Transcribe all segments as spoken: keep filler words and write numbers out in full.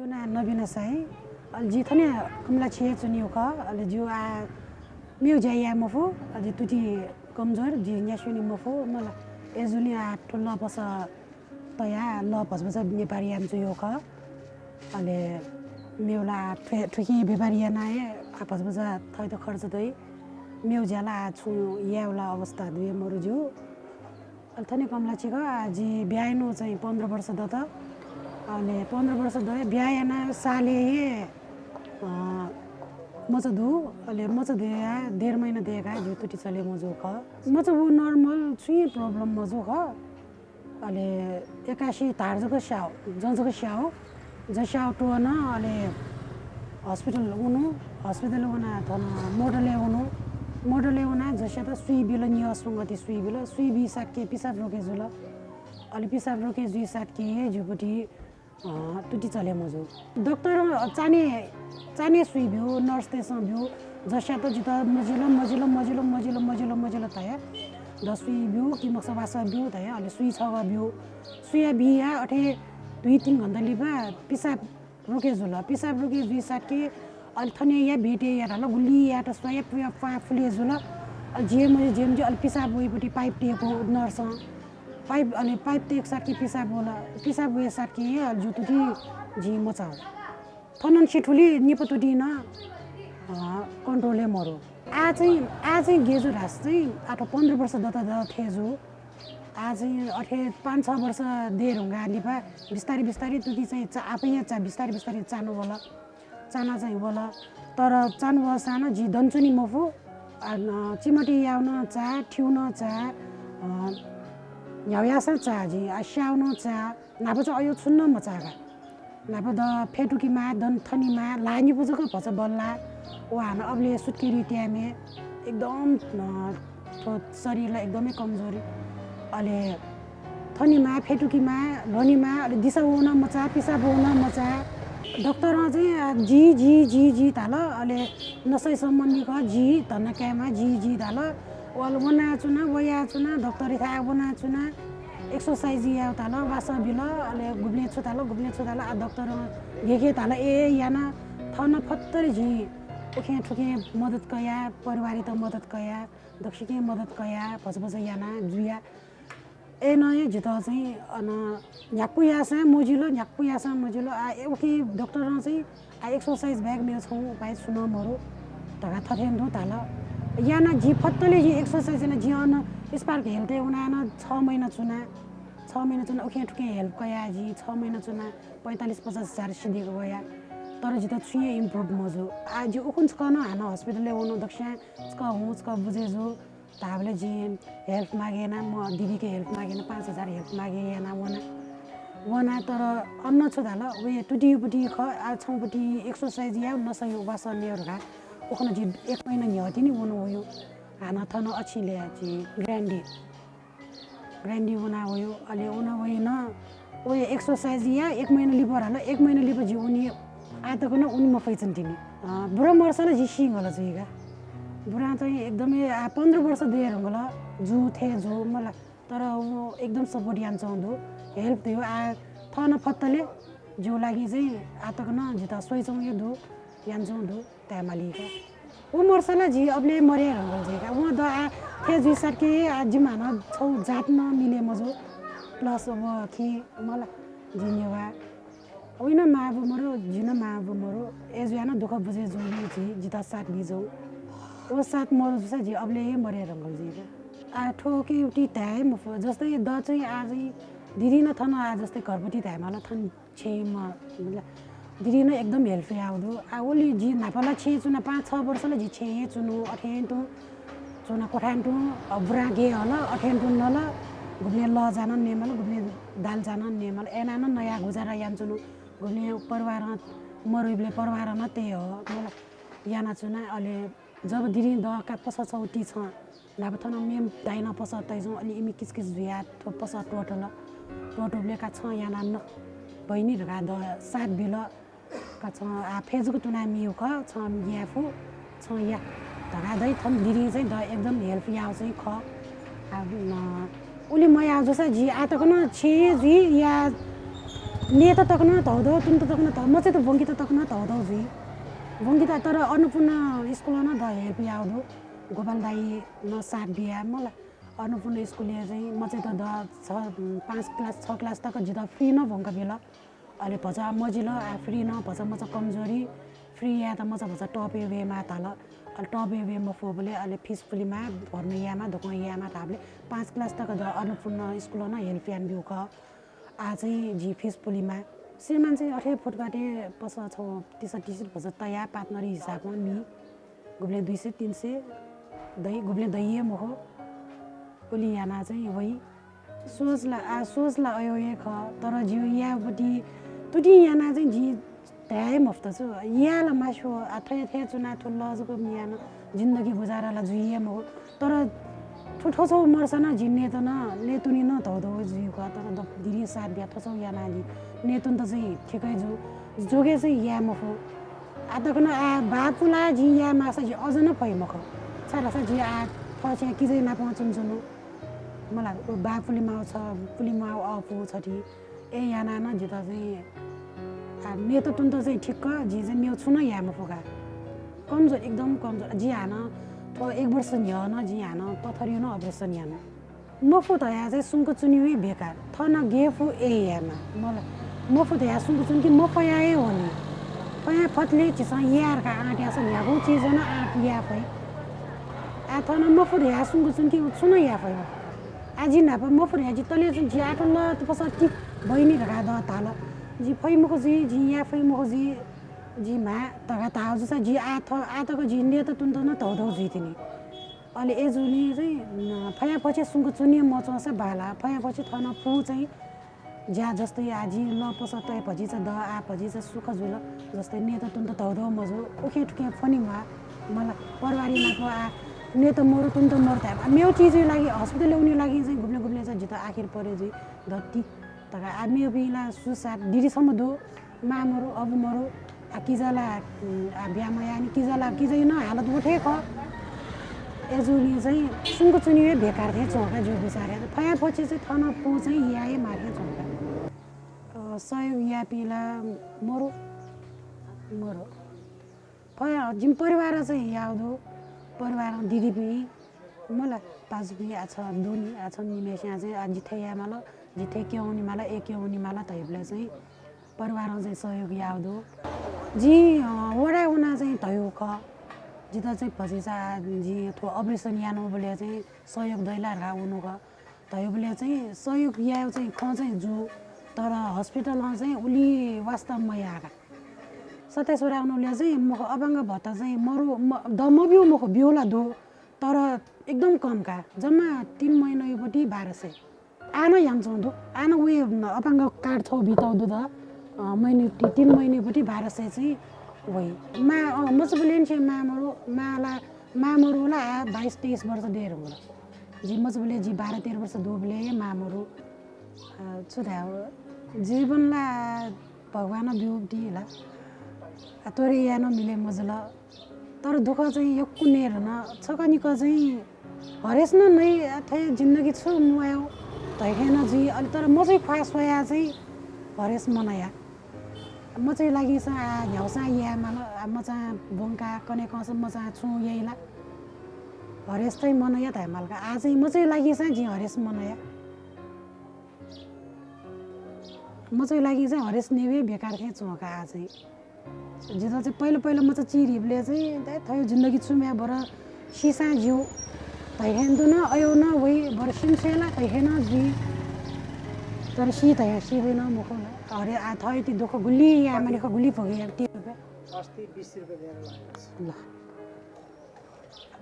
ना नबिना साई, अले जि थने कमलाछि हे च्वनीगु खः। अले जि आ मेउ ज्या याये मफु, अले तुति कमजोर, जि न्यास्युनि मफु मला। एजुलिं आ थ्व लःपसः तया लः भजभज व्यापार याना च्वनीगु खः। अले मेउ ला थ्व-, थुकिं व्यापार याना हे आ भजभज थःत खर्च दइ। मेउ ज्या ला आ छुं याये ला अवस्था दुए मरु ज्यू। अले थने कमलाछि खः, आ जि ब्याहा यानागु चाहिँ पन्ध्र वर्ष दत। अले पन्ध्र वर्ष दया ब्याहा याना साले हे, अ, मचा दु। अले मचा दया डेढ महिना दयेका जि तुति चले मजू खः। मचा बु normal, छुं problem मजू खः। अले एकासी धार जक स्याउ, जँ जक स्याउ, जँ स्याउ त्वःन, अले hospital वनु, hospital वना थन model-य् वनु, model-य् वना जस्यात सुई बिल, नियः सुंगति सुई बिल, सुई बी सातके पिसाब रोके जुल। अले पिसाब रोके जुइ सातके हे ज्यूपट्टि, अ, तुति चले मजू। डाक्टर चाने, चाने सुई ब्यू, nurse-तय्सं ब्यू, जस्यात जितः मजिल, मजिल, मजिल, मजिल, मजिल, मजिल धया। द सुई ब्यू, कि मखुसा वासः ब्यू धया, अले सुई छगः ब्यू। सुया बिया अथे दुई तीन घण्टा लिपा पिसाब रोके जुल। पिसाब रोके जुइ सातके अले थने या बेटे या धाल, गुलि यात स्वाया पुया फा फुले जुल। अले जिए मजे, जिए मजे, अले पिसाब वइपट्टि pipe तेको nurse-ं। Pipe, अले pipe तेक सातके पिसाब वल। पिसाब वया सातके हे अले जु तुति जि मचाउ। थनन सिथुली निप तुति न, अ, control-य् मरु। आ चाहिँ, आ चाहिँ गेजु ह्रास चाहिँ आठ पन्ध्र वर्ष दत द थेजु। आ चाहिँ अथे पाँच छ वर्ष देर हुँगा लिपा बिस्तारै बिस्तारै तुति चाहिँ चा-, आफैया चा-, बिस्तारै बिस्तारै चानु वल। चाना चाहिँ वल। तर चानु वःसां नं जि दन च्वनी मफु। आ, न, चिमटी याउ नं चा, ठिउ नं चा, अ, न्ह्याउ याःसां चा जि, आ, स्याउ नं चा, न्हापा चाहिँ अयो छुं नं मचागा। न्हापा द फेटुकी माः, दन थनी माः, ल्हाः निपु जक भचा बल्ला। व हानं अबले सुत्केरी त्यामे, एकदम, अ, थ्व शरीर ला एकदमै कमजोरी। अले थनिमा, फेटुकिमा, ल्ह्वनिमा, अले दिसा वना मचा, पिसाब वना मचा। डाक्टरं चाहिँ, अ, जी, जी, जी, जी धाल, अले नसै सम्बन्धी खः, जी, धन कायेमा, जी, जी धाल। वल वनाच्वना, वयाच्वना, डाक्टर थाय् वनाच्वना, exercise याये धाल, वासः बिल, अले गुबलें छु धाल, गुबलें छु धाल, आ डाक्टरं घेघे धाल, ए याना, थन फत्तरे झी उखें थुखें मदत कया, परिवारयात मदत कया, दक्वसिके मदत कया, भचा भचा याना जुया। अय्नं हे जितः चाहिँ अन न्ह्याक्व याःसां मजिल, न्ह्याक्व याःसां मजिल। आ, ए, उखे डाक्टरं चाहिँ, आ, exercise बाहेक मेगु छुं उपाय छुं नं मरु धकाः थथे दु धाल। याना जि फत्तले जि exercise याना जि अन Spark Health-य् वना अन छ महिना च्वना। छ महिना च्वना उखें थुखें help कया जि छ महिना च्वना पैंतालिस पचास हजार सिधेक वया। तर जितः छुं हे improve मजू। आ, जि उखुन्हु छकः नं हानं hospital-य् वनु दक्वस्यां छकः हुँ छकः बुझे जू। धाःबलय् जिं help मागे याना, म दिदीके help मागे याना, पाँच हजार help मागे याना वना। वना, तर अन छु धाल, वे तुतियुपट्टि खः, आ, छौंपट्टि exercise याउ, नसयु वासः मेउ धकाः। उखुन्हु जि एक महिना न्ह्यः तिनि वनु वयु। हानं थन अछि ले जि ग्रान्डी। ग्रान्डी वना वयु, अले वना वयु न, वे exercise या एक महिना लिपा धाल, एक महिना लिपा जि उनी आतक नं उनी मफइचन तिनि। अ, बुरा मरसल जि सिंगल जुइगा। बुरा चाहिँ एकदमै आ, पन्ध्र वर्ष देर हुँगल, जु थे जु मला, तर उ एकदम support यानाच्वं दु, help दयु। आ, थन फत्तले जिउ लागि चाहिँ आतक नं जितः स्वइच्वं हे दु, यानाच्वं दु, ताय् मालीका। उ मरसल जि अबले मरे रंगल जुइका। व द आ, थे जुइ सातके आ, जिमा न छौ जात नं मिले मजू, plus व खी मला, जि नेवा। उइन मां बु मरु, जिन मां बु मरु। ए जुयान दुःख बुझे जुलि जि, जितः साथ बिजौ। ओ साथ मरु जुसा जि अबले हे मरे रंगल जुइका। आ, थ्व के उति धाये मफु। जस्तै द चाहिँ आ चाहिँ दिदीन थन आ जस्तै घरपति धाये माला थन छेँ म, मतलब, दिदीन एकदम help याउ दु। आ, ओली जि न्हापा ला छेँ चुना, पाँच छ वर्ष ला जि छेँ हे चुनु, अथें तुं चुना कोठान तुं, अ, बुरा गे हल, अथें तुं नल, गुबलें ल जान नेमल, गुबलें दाल जान नेमल, एनान नया गुजारा यान चुनु। गुबलें परिवार मरुइबले परिवार न ते हो, मला याना चुना। अले जब दिदी द का पसः छौ ति छ, न्हापा थन मेम दाइन पसः तइजौं, अले इमि किचकिच जुया थ्व पसः त्वटल। त्वटुबले का छ याना न बहिनी धका द साथ बिल। का छ आ फेजुक तुना मिउ ख, छ याफु, छ या धका दै थन दिदी चाहिँ द एकदम help याउ चाहिँ ख। आ, न, उली मया जुसा जि आतक न छे जुइ या नयेत तक नं धौधौ, तुन्त तक नं धौ, मचायात ब्वंकेत तक नं धौधौ जुइ। ब्वंकेत तर अन्नपूर्ण स्कुलं नं द help याःगु दु। गोपाल दाइनं साथ बियाः मला। अन्नपूर्ण स्कुलय् चाहिँ मचायात द छ, पाँच class, छ class तक जितः free नं ब्वंका बिल। अले भचा मजिल, आ, free नं भचा मचा कमजोरी, free यायेत मचा भचा टपय् वयेमाः धाल। अले टपय् वये मफुबलय् अले fees पुलेमाः, भर्ना यायेमाः, दोकान यायेमाः धाःबलय् पाँच class तक द अन्नपूर्ण स्कुलं नं help यानाब्यूगु खः। आः चाहिँ जि fees पुलेमाः। श्रीमान चाहिँ अथे फुटपाथय् पसः छगू तिस तिस भचा तयाः partner हिसाबं मी। गुबलें दुई सय, तीन सय दइ, गुबलें दइ हे मखु। उलि यानाः चाहिँ वइ। सोच ला, आ, सोच ला अय् हे खः, तर जिं यायेगु पति तुतिं यानाः चाहिँ जिं धाये हे मफुत छु। याये ला मास्यू, आ, थथे थथे च्वनाः थ्व लजक मियाः नं जिन्दगी गुजारा ला जुइ हे मखु। तर थ्व थ्व छगू वर्ष नं जिं नयेत नं, नयेतुने नं धौधौ जुइगु खः, तर द-, दिदीं साथ बियाः थ्व छगू यानाः जिं नयेतुन्त चाहिँ ठिकै जू, जोगय् चाहिँ याये मफु। आः तक नं आ, बापुला जिं याये माःसा जि अझ नं फइ मखु। छाय्धाःसा जि आ, थःछेँ किजाया नापं च्वनाच्वनु। मला, व बापुले माःगु छ, पुले माःगु अःपु छथि। अय् यानाः नं जितः चाहिँ, आ, नयेत तुन्त चाहिँ ठिक्क, जिं चाहिँ मेगु छुं नं याये मफु का। कमजोर, एकदम कमजोर। जिं हानं थ्व एक वर्ष न्ह्यः नं जिं हानं पत्थरया नं operation याना। मफु धयाः चाहिँ सुंक च्वनेगु हे बेकार। थन गय् फु अय् यायेमाः। मला, मफु धयाः सुंक च्वन कि मफयाः हे वनी। फयां फतले झीसं याये धकाः आँट याःसा न्ह्यागु चिजं नं आँट याये फइ। आः थन मफु धयाः सुंक च्वन कि छुं नं याये फइ। आः जि न्हापा मफु धयाः जि तले च्वन, जि आः थ्व लत पसः ति बहिनी धकाः द धाल। जि फइ मखु जुइ, जि याये फइ मखु जुइ, जि म्हाये धकाः धाःगु जूसा जि आः थ-, आः तक जि नयेत तुन्त नं धौधौ जुइतिनि। अले अय्जूगुलिं चाहिँ, अ, फयां फछे सुंक च्वने मच्वंसा बांला, फयां फछे थन फु चाहिँ ज्या जस्तै आः जि लः पसः तये भजिचा द, आः भजिचा सुख जुल, जस्तै नयेत तुन्त धौधौ मजू, उखें थुखें फ्वने म्वाः, मला, परिवारया नाप आः नयेत मरु, तुन्त मरु धायेमाः। मेगु चिजया लागि hospital य् वनेगु लागि चाहिँ गुबलें गुबलें चाहिँ जितः आखिर परे जुइ, दत्ती धकाः आः मेपिं ला सुसार दिदी छम्ह दु, मां मरु, अबु मरु, आ, किजा ला, उम्, आ, ब्याहा मयाःनि, किजा ला, किजाया नं हालत व थें खः। अय्जूगुलिं चाहिँ सुंक च्वनेगु हे बेकार थें च्वं का, जिगु बिचारय्। फयां फछे चाहिँ थन फु चाहिँ याये हे माः थें च्वं का। अ, सहयोग याःपिं ला मरु, मरु। फया-, जिमि परिवारं चाहिँ याःगु दु, परिवारं दिदीपिं, मला, पाजुपिं, आः छ दुनि, आः छ निम्हय्सियां चाहिँ, आः जि थथे याये माल, जि थथे क्यं वने माल, अय् क्यं वने माल धइबलय् चाहिँ परिवारं चाहिँ सहयोग याःगु दु। जिं, अ, वडाय् वनाः चाहिँ धयागु खः। जितः चाहिँ भतिचा, आः जिं थ्व operation यानाबलय् चाहिँ सहयोग दइ ला धकाः वनागु खः। धयाबलय् चाहिँ सहयोग यायेगु चाहिँ खँ चाहिँ जू, तर hospital नं चाहिँ उलि वास्ता मयाः का। सत्ताइस वडाय् वनाबलय् चाहिँ मखु, अपाङ्ग भत्ता चाहिँ मरु, म-, द मब्यू मखु, ब्यू ला दु, तर एकदम कम का, जम्मा तीन महिनाया पति बाह्र सय। आः नं यानाच्वंगु दु, आः नं वइ, अपाङ्ग card छगू बीतःगु दु द, अ, महिनाया पति, तीन महिनाया पति बाह्र सय चाहिँ वइ। मां, अ, मचाबलय् निसें मां मरु, मां ला, मां मरु ला आः बाइस तेइस वर्ष दये धुंकल। जि मचाबलय् जि बाह्र तेह्र वर्ष दुबलय् हे मां मरु। अ, छु धायेगु, जीवन ला भगवानं ब्यूगु ति ला। आ, त्वरे याये नं मिले मजुल। तर दुःख चाहिँ यक्व नये धुन। छकः निकः चाहिँ हरेस नं नइ, आ, थथे जिन्दगी छु म्वायेगु धइथें नं जुइ। अले तर मचाया ख्वाः स्वयाः चाहिँ हरेस मनया। मचाया लागिं सा, आ, न्ह्यागुसां याये माल, आ, मचा ब्वंका कन्हय् कंसा मचा छुं याइ ला। हरेस चाहिँ मनया धाये माल का। आः चाहिँ मचाया लागिं सा जिं हरेस मनया। मचाया लागिं चाहिँ हरेस नयेगु बेकार थें च्वं का आः चाहिँ। जितः चाहिँ पहिला पहिला मचा चिधीबलय् चाहिँ, ए, थ्व जिन्दगी छु म्ये, बरु सीसां ज्यू धइथें दु नं, अय् नं वइ, बरु सिन्छु ला धइथें नं जुइ। तर सी धयाः सी वइ नं मखु ला। अरे, आः थःया ति दुःख गुलि याये मानि खः, गुलि भोगे याये ति रुपे। अस्ति बिस रुपे लिएर लागेको छ। ल।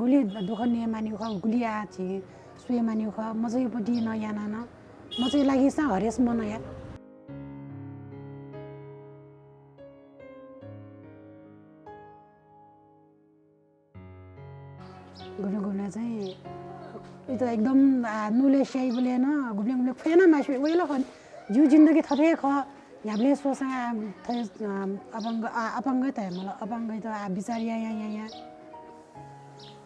गुलि दुःख नये मानि खः, गुलि आः झी स्वये मानि खः, मचाया पति नं याना नं, मचाया लागिं सा हरेस मनया। गुबलें गुबलें चाहिँ इ त एकदम, आ, नुले स्याइबलय् नं गुबलें गुबलें ख्वय् नं मास्यू वइ ला खः। जिगु जिन्दगी थथे खः। न्ह्याबलें स्वसां आ, थथे, आ, अपाङ्ग, आ, अपाङ्ग धाये माल, अपाङ्ग त आ, बिचार या, या, या, या।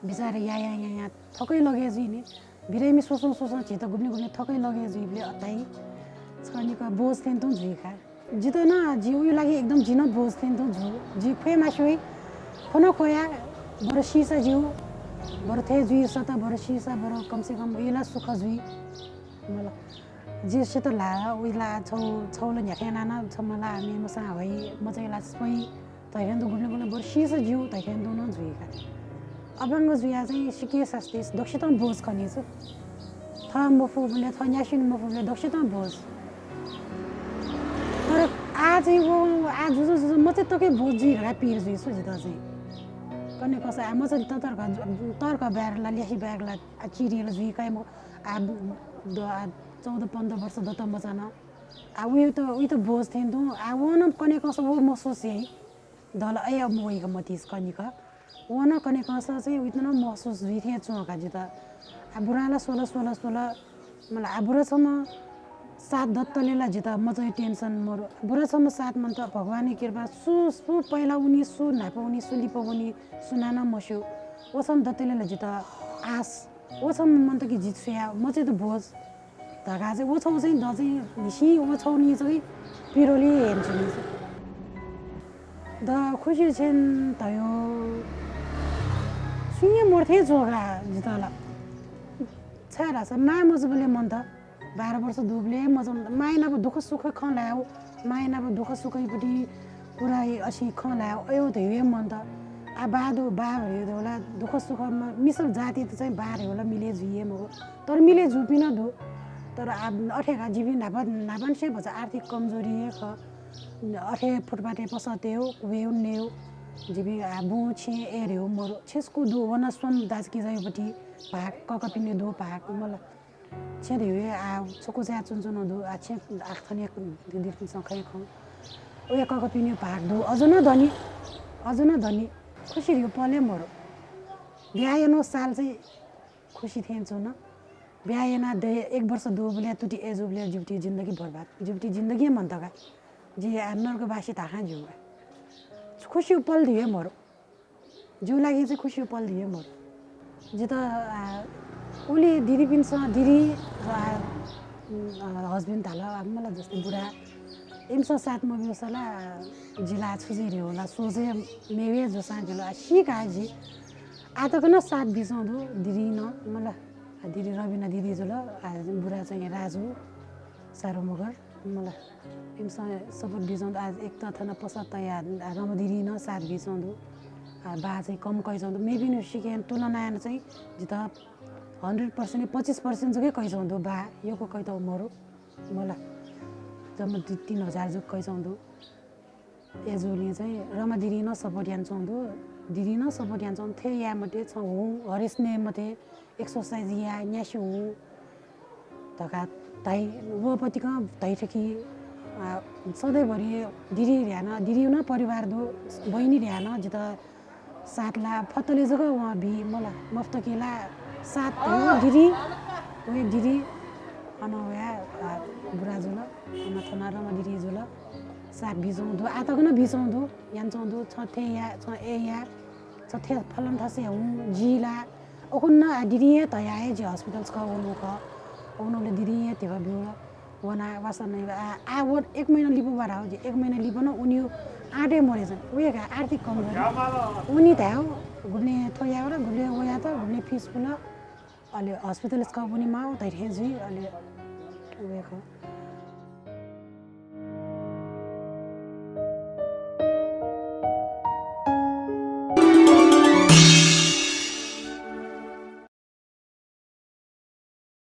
बिचार या, या, या, या। थकै लगे जुइ नि। बिरामी स्वसं, स्वसं झीत गुबलें, गुबलें थकै लगे जुइबलय् अताइ। छकः निकः बोझ थें तुं जुइ का। जितः नं, जि उयो लागि एकदम जि नं बोझ थें तुं जू। जि ख्वये मास्यू वइ, ख्व नं ख्वया, बरु सीसा ज्यू, बरु थथे जुइ सत, बरु सीसा, बरु कम से कम उयो ला सुख जुइ। मला, जि सित ला, उयो ला छौ, छौ ला न्ह्याथे नाना, छम्ह ला मेम्हसां हइ, मचाइ ला स्वइ, धैथें तुं गुबलें गुबलें बरु सीसा ज्यू, धैथें तुं नं जुइ का। अपांग जुया चाहिँ सिके सास्ती दक्वसितं बोझ खनी छु। थः मफुबलय्, थः न्यासिन मफुबलय् दक्वसितं बोझ। तर आ चाहिँ व, आ जुजु जुजु मचाइ तके बोझ जुइ धकाः पिर जुइ छु जितः चाहिँ। कन्हय् कंसा आ मचाइ ततर्क, तर्क बाय् ला, ल्यासे बाय् ला, आ चिरिला जुइ का म, आ द, आ चौध पन्ध्र वर्ष दत मचान। आ उयो त, उयो त बोझ थें तुं, आ व नं कन्हय् कंसा व महसुस याइ। दल अय् मवइक मतिस कनिक। व नं कन्हय् कंसा चाहिँ उइत नं महसुस जुइ थें च्वं का जितः। आ बुरां ला स्वल, स्वल, स्वल। मला आ बुरा छम्ह साथ दतले ला जितः मचाइ tension मरु। बुरा छम्ह साथ मन्त भगवानया कृपा सु, सु पहिला वनी, सु न्हापा वनी, सु लिपा वनी, सुनानं मस्यू। व छम्ह दतले ला जितः आश। व छम्ह मन्त कि जि छु या, मचाइ त बोझ। धकाः चाहिँ व छौ चाहिँ द चाहिँ न्हिसिं व छौ नि चाहिँ पिरोले हेन्छु नि। द खुसी छेन धयो। सुइँ मर्थे जोगा जितः ला। छाय् धाःसा माया मजुबलय् मन्त। बाह्र वर्ष दुबलय् मजं माया नाप दुःख सुख खँ लायौ। माया नाप दुःख सुखपट्टि कुरा असिं खँ लायौ। अयो धयो मन्त। आ बा दु, बा धयो ला दुःख सुखमा मिसा जाति त चाहिँ बा धयो ला मिले जुइए मगु। तर मिले जूपिं नं दु। तर आ, अथे का जिपिं न्हापा, न्हापांनिसें भचा आर्थिक कमजोरी हे खः। अथे फुटपाथय् पसः तयेगु, वेगु नयेगु। जिपिं आ, बुँ छेँ अय् धयो मरु। छेँ सकू दु, व नं स्वम्ह दाजुकिजायापट्टि भाग, ककापिनि दु भाग, मला। छेँ धयो हे आ, छकू चाहिँ च्वनाच्वना दु, आ, छेँ आ, थन एक दि, दि, दिपिन्सं खँ हे खँ। व एक ककापिनि भाग दु, अझ नं दनि, अझ नं दनि। खुसी धयो पले मरु। ब्याहा यानागु साल चाहिँ खुसी थें च्वन। ब्याहा याना दे एक वर्ष दुबलय् तुति अय् जूबलय् जिपिं जिन्दगी बर्बाद। जिपिं जिन्दगी हे मन्त का। जि आ नर्कवासी धाखां ज्यू का। खुसी पल धयो हे मरु। जिउ लागि चाहिँ खुसी पल धयो हे मरु। जितः, आ, उलि दिदीपिन्सं, दिदी, आ, उम्, आ, husband धाल, आ, मला जस्तै बुरा, इमिसं साथ मब्यूसा ला, आ, जि ला छु जुइ रे होला, सोझे मेवे जूसां जिल, आ, सी का जि। आ तक नं साथ बिच्वं दु, दिदी नं, मला, आ, दिदी रबिना दिदी जुल, आ, बुरा चाहिँ राजु, सारु मगर। मला, इमिसं support बिच्वं दु। आ, एक त थन पसः तया, आ, रमा दिदी नं साथ बिच्वं दु। आ, बा चाहिँ कम कयाच्वं दु। मेपिनि सिकेन तुलनाय् नं चाहिँ जितः hundred percent पच्चिस percent जक कयाच्वं दु। बा यक्व कयातःगु मरु। मला, जम्मा दुई तीन हजार जक कयाच्वं दु। अय् जूलिं चाहिँ रमा दिदी नं support यानाच्वं दु। दिदी नं support यानाच्वं दु। थथे याये मते, छं हुँ, हरेस नये मते, exercise या, न्यासि हुँ धकाः धाइ। व पतिकं धाइ थकी, आ, सधैँभरि दिदी ध्यान, दिदी नं परिवार दु, बहिनी ध्यान जितः साथ ला फतले जक वं बी, मला, मफुत कि ला साथ हो दिदी, व दिदी, अन वया, आ, बुरा जुल, अन थन रमा दिदी जुल, साथ बिच्वं दु, आ तक नं बिच्वं दु, यानाच्वं दु, छं थथे या, छं अय् या, छं थथे फलाना थासय् हुँ, जि ला, उखुन्हु नं, आ, दिदीं हे धया हे जि hospital छकः वनु खः। वनुबलय् दिदीं हे धिबा ब्यूगु वना वासः नइ, आ, आ, व एक महिना लिपा वा धाः, जि एक महिना लिपा नं उनी आँट हे मरे जन। उहे का आर्थिक कमजोरी। उनी धाः, गुबलें थ्व याः, गुबलें व यात, गुबलें fees पुल, अले hospital छकः वने माः, धैथें जुइ, अले उहे खः।